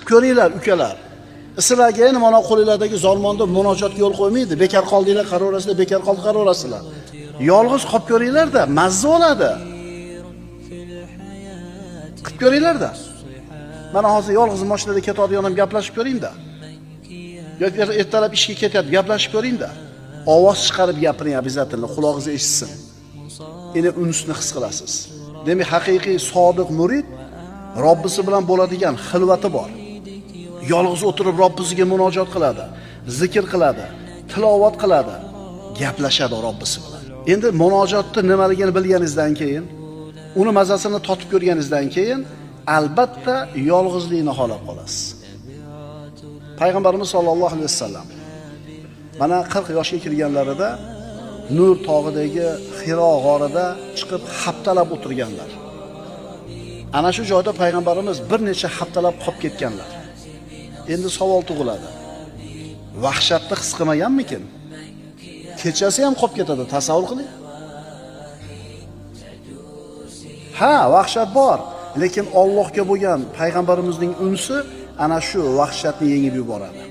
Qilib ko'ringlar, ukalar. Sizlarga endi mana qo'linglardagi zolmonda munojotga yo'l qo'ymaydi. Bekor qoldinglar, qaraverasizlar, bekor qoldi, qaraverasizlar. Yolg'iz qolib ko'ringlar-da, mazza oladi. Qilib ko'ringlar-da. Mana hozir yolg'iz mashinada ketadigan ham gaplashib ko'ring-da. Yoki ertalab ishga ketyapti, gaplashib ko'ring-da. Ovoz chiqarib gapiring обязательно, qulog'ingiz eshitsin. Endi unsni his qilasiz. Demak, haqiqiy sodiq murid Robbisi bilan bo'ladigan xilvati bor. Yolg'iz o'tirib Robbisiga munojot qiladi, zikr qiladi, tilovat qiladi, gaplashadi Robbisi bilan. Endi munojotni nimaligini bilganingizdan keyin, uni mazasini totib ko'rganingizdan keyin albatta yolg'izlikni xohlab qolasiz. Payg'ambarimiz sollallohu alayhi vasallam mana 40 yoshga kirganlarida Nur tog'idagi Xiro g'orida chiqib haftalab o'tirganlar. Ana shu joyda payg'ambarimiz bir necha haftalab qolib ketganlar. Endi savol tug'iladi. Vahshatni his qilmaganmikin? Kechasi ham qolib ketadi, tasavvur qiling. Ha, vahshat bor, lekin Allohga bo'lgan payg'ambarimizning unsi ana shu vahshatni yengib yuboradi.